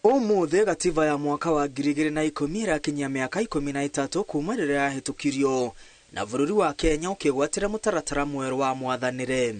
Ũmũthĩ gatiba ya mwaka wa 2010 ĩrakinyia mĩaka 13 kuma rĩrĩa yahĩtũkirio na bũrũri wa Kenya ũkĩgwatĩra mũtaratara mwerũ wa mwathanĩre.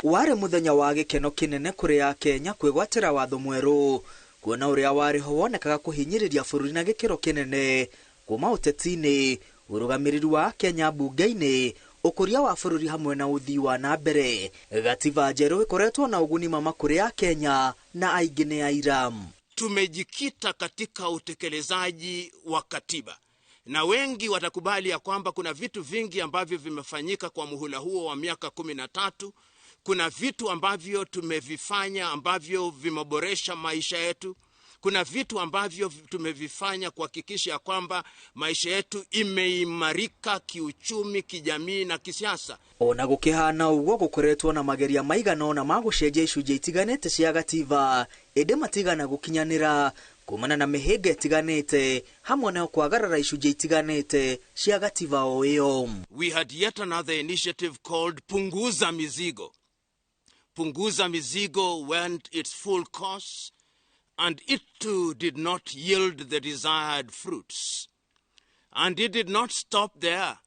Warĩ mũthenya wa gĩkeno kĩnene kũrĩ Akenya kwĩgwatĩra watho mwerũ, kuona ũrĩa warĩ ho wonekaga kũhinyĩrĩria bũrũri na gĩkĩro kĩnene kuma ũteti-inĩ, ũrũgamĩrĩri wa Akenya mbunge-inĩ, ũkũria wa bũrũri hamwe na ũthii wa na mbere. Gatiba njerũ ĩkoretwo na ũguni mama kũrĩ Akenya na aingĩ nĩ aira. Tumejikita katika utekelezaji wa katiba na wengi watakubali ya kwamba kuna vitu vingi ambavyo vimefanyika kwa muhula huo wa miaka 13. Kuna vitu ambavyo tumevifanya ambavyo vimeboresha maisha yetu. Kuna vitu ambavyo tumevifanya kuhakikisha kwamba maisha yetu imeimarika kiuchumi, kijamii na kisiasa. Ona gukihana uguo, gukoretwo na mageria maigana ona ma gucenjia icunjĩ itiganĩte cia gatiba, ĩndĩ matigana gũkinyanĩra kumana na mĩhĩnga ĩtiganĩte hamwe na kwagarara icunjĩ itiganĩte cia gatiba o ĩyo. We had yet another initiative called Punguza Mizigo. Punguza Mizigo went its full course, and it too did not yield the desired fruits. And it did not stop there.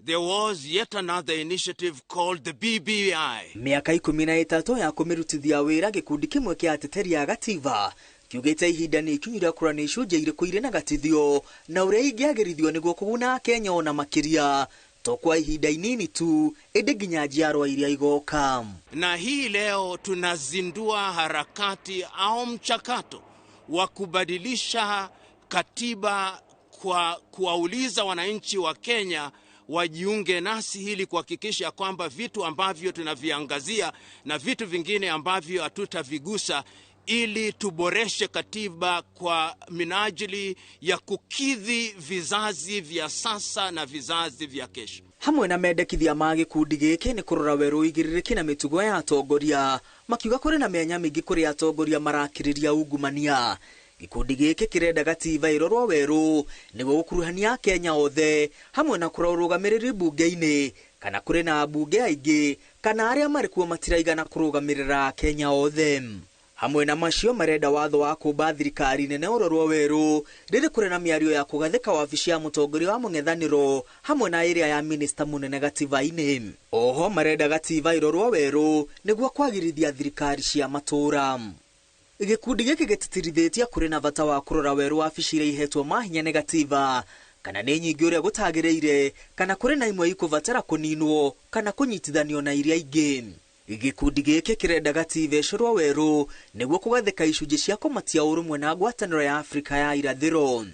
There was yet another initiative called the BBI. Mĩaka 13 ya kũmĩrutithia wĩra, gĩkundi kĩmwe kĩa ateteri a gatiba kiugĩte ihinda nĩ ikinyu rĩa kũrora nĩ icunjĩ irĩkũ irĩ na gatithio na ũrĩa ingĩagĩrithio nĩguo kũguna Akenya ona makĩria, to kwa ihinda inini tu ĩndĩ nginya njiarwa iria igoka. Na hii leo tunazindua harakati au mchakato wa kubadilisha katiba kwa kuwauliza wananchi wa Kenya wajiunge nasi ili kuhakikisha kwamba vitu ambavyo tunaviangazia na vitu vingine ambavyo hatutavigusa ili tuboreshe katiba kwa minajili ya kukidhi vizazi vya sasa na vizazi vya kesho. Hamwe na mendekithia ma gĩkundi gĩkĩ nĩ kũrora werũ ũigĩrĩrĩki na mĩtugo ya atongoria, makiuga kũrĩ na mĩanya mĩingĩ kũrĩ atongoria marakĩrĩria ungumania. Gĩkundi gĩkĩ kĩrenda gatiba ĩrorwo werũ nĩguo gũkuruhania Akenya othe hamwe na kũrora ũrũgamĩrĩri mbunge-inĩ, kana kũrĩ na ambunge aingĩ kana arĩa marĩ kuo matiraigana kũrũgamĩrĩra Akenya othe. Hamwe na macio, marenda watho wa kũmba thirikari nene ũrorwo werũ rĩrĩ kũrĩ na mĩario ya kũgathĩka wabici ya mũtongoria wa mũng'ethanĩro hamwe na ĩrĩa ya minista mũnene gatiba-inĩ. Oho marenda gatiba ĩrorwo werũ nĩguo kwagĩrithia thirikari cia matũũra. Gĩkundi gĩkĩ gĩtitirithĩtie kũrĩ na bata wa kũrora werũ wabici iria ihetwo mahinya nĩ gatiba, kana nĩ nyingĩ ũrĩa gũtagĩrĩire, kana kũrĩ na imwe ikũbatara kũninwo kana kũnyitithanio na iria ingĩ. Gĩkundi gĩkĩ kĩrenda gatiba ĩcorwo werũ nĩguo kũgathĩka icunjĩ cia kũmatia ũrũmwe na ngwatanĩro ya Afrika ya irathĩro.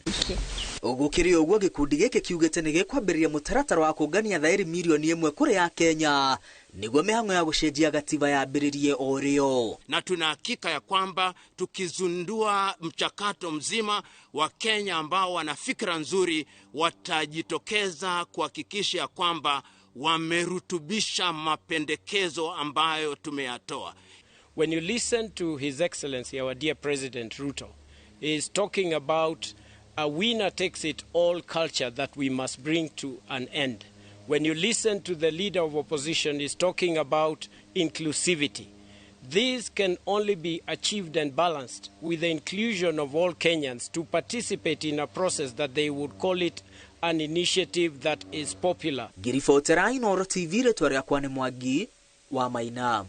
Gũkĩrĩ ũguo, gĩkundi gĩkĩ kiugĩte nĩ gĩkwambĩrĩria mũtaratara wa kũngania thaĩri 1 mirioni kũrĩ Akenya nĩguo mĩhang'o ya gũcenjia gatiba yambĩrĩrie o rĩo. Na tuna hakika ya kwamba tukizindua mchakato mzima wa Kenya ambao wana fikra nzuri watajitokeza kuhakikisha kwamba wamerutubisha mapendekezo ambayo tumeyatoa. When you listen to His Excellency, our dear President Ruto, he is talking about a winner takes it all culture that we must bring to an end. When you listen to the leader of opposition, he's talking about inclusivity. This can only be achieved and balanced with the inclusion of all Kenyans to participate in a process that they would call it an initiative that is popular. Ngiribotera Inooro TV, rĩtwa rĩakwa nĩ Mwangi wa Maina.